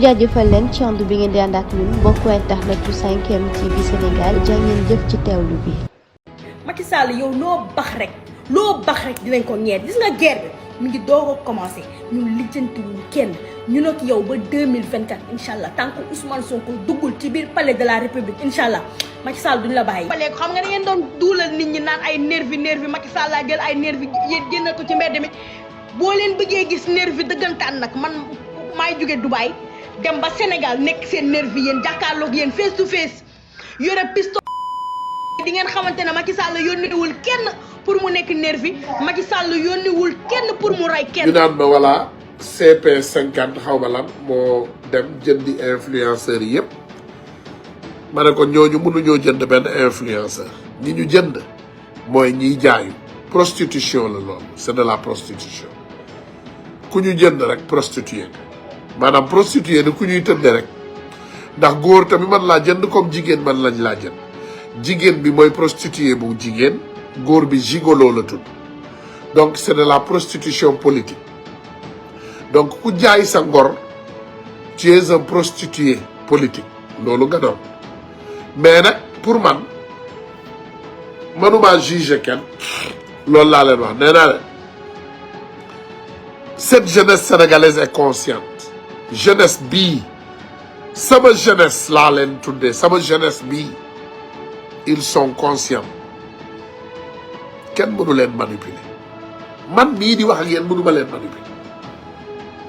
jaajëfal leen ci ànd bi ngeen di ànd ak ñun mbokku internet bu 5M TV Sénégal jàngeen jëf ci teewlu bi. Macky Sall yow loo bax rek dinañ ko ñeer gis nga guerre bi mi ngi doog a commencé ñun lijjantiwuñu kenn ñu nag yow ba 2024 incha allah tant que Ousmane Sonko duggul ci biir palais de la République incha allah Macky Sall duñ la bàyyi. ba léegi xam nga da ngeen doon duulal nit ñi naan ay nervi Macky Sall laa jël ay nervi yéen génne ko ci mbedd mi boo leen bëggee gis nervi dëggantaan nag man maay jóge Dubaï. dem ba Sénégal nekk seen nervi yéen jàkkaarloog yéen face to face yore pistolet di ngeen xamante ne Macky Sall yónniwul kenn pour mu nekk nervi Macky Sall yónniwul kenn pour mu rey kenn. ñu naan ma voilà CP50 xaw ma lan moo dem jëndi influenceurs yi yëpp ma ne ko ñooñu mënuñoo jënd benn influenceur ñi ñu jënd mooy ñiy jaayu prostitution la loolu c'est de la prostitution ku ñu jënd rek prostitué maanaam prostitué ni ku ñuy tënde rek ndax góor tamit man laa jënd comme jigéen man lañ laa jënd jigéen bi mooy prostitué bu jigéen góor bi gigolo la tudd donc c'est de la prostitution politique donc ku jaay sa ngor tu es un prostitué politique loolu nga doon mais nag pour man mënuma juger kenn loolu laa leen wax nee naa leen cette jeunesse sénégalaise est consciente jeunesse bii sama jeunesse laa leen tuddee sama jeunesse bii ils sont conscients kenn mënu leen manipuler man mii di wax ak yéen mënu ma leen manipuler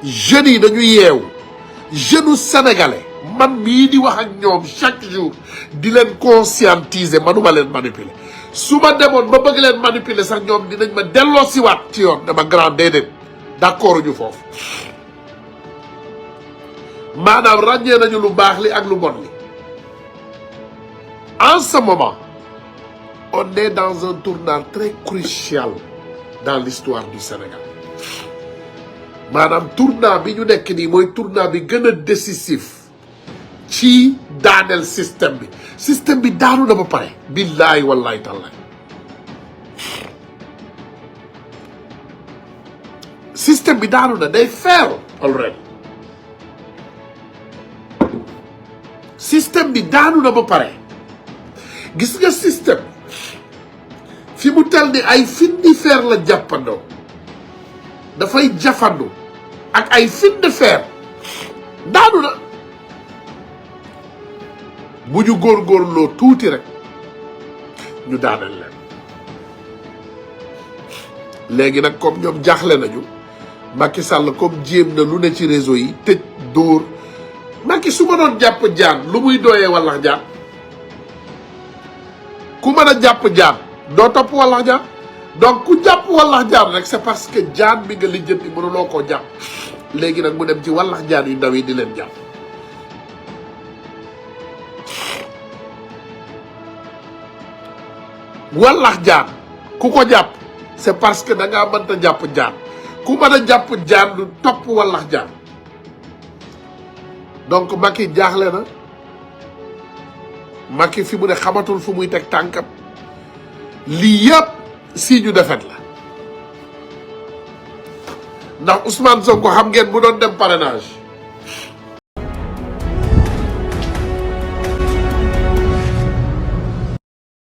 jeunes yi dañu yeewu jeunes sénégalais man mii di wax ak ñoom chaque jour di leen conscientiser mënu ma leen manipuler su ma demoon ba bëgg leen manipuler sax ñoom dinañ ma delloo siwaat ci yoon dama grand déedéet d'accord ñu foofu maanaam ràññee nañu lu baax li ak lu bon li en ce moment on est dans un tournant très crucial dans l'histoire du Sénégal maanaam tournant bi ñu nekk nii mooy tournant bi gën a décisif ci daaneel système bi daanu na ba pare billaahi wallaahi tallaahi système bi daanu na day fail already système bi daanu na ba pare gis nga système fi mu tel ni ay fin de fer la jàppandoo dafay jafandu ak ay fin de fer daanu na bu ñu góorgóorloo tuuti rek ñu daaneel leen léegi nag comme ñoom jaaxle nañu Macky Sall comme jéem na lu ne ci réseau yi tëj dóor Macky su ma doon jàpp jaan lu muy dooyee wallax jaan ku mën a jàpp jaan doo topp wallax jaan donc ku jàpp wallax jaan rek c'est parce que jaan bi nga lijjanti mënuloo koo jàpp léegi nag mu dem ci wallax jaan yu ndaw yi di leen jàpp wallax jaan ku ko jàpp c'est parce que da ngaa mënta jàpp jaan ku mën a jàpp jaan du topp wallax jaan donc Macky jaaxle na Macky fi mu ne xamatul fu muy teg tànkam lii yëpp si ñu defet la ndax Ousmane Sonko xam ngeen bu doon dem parrainage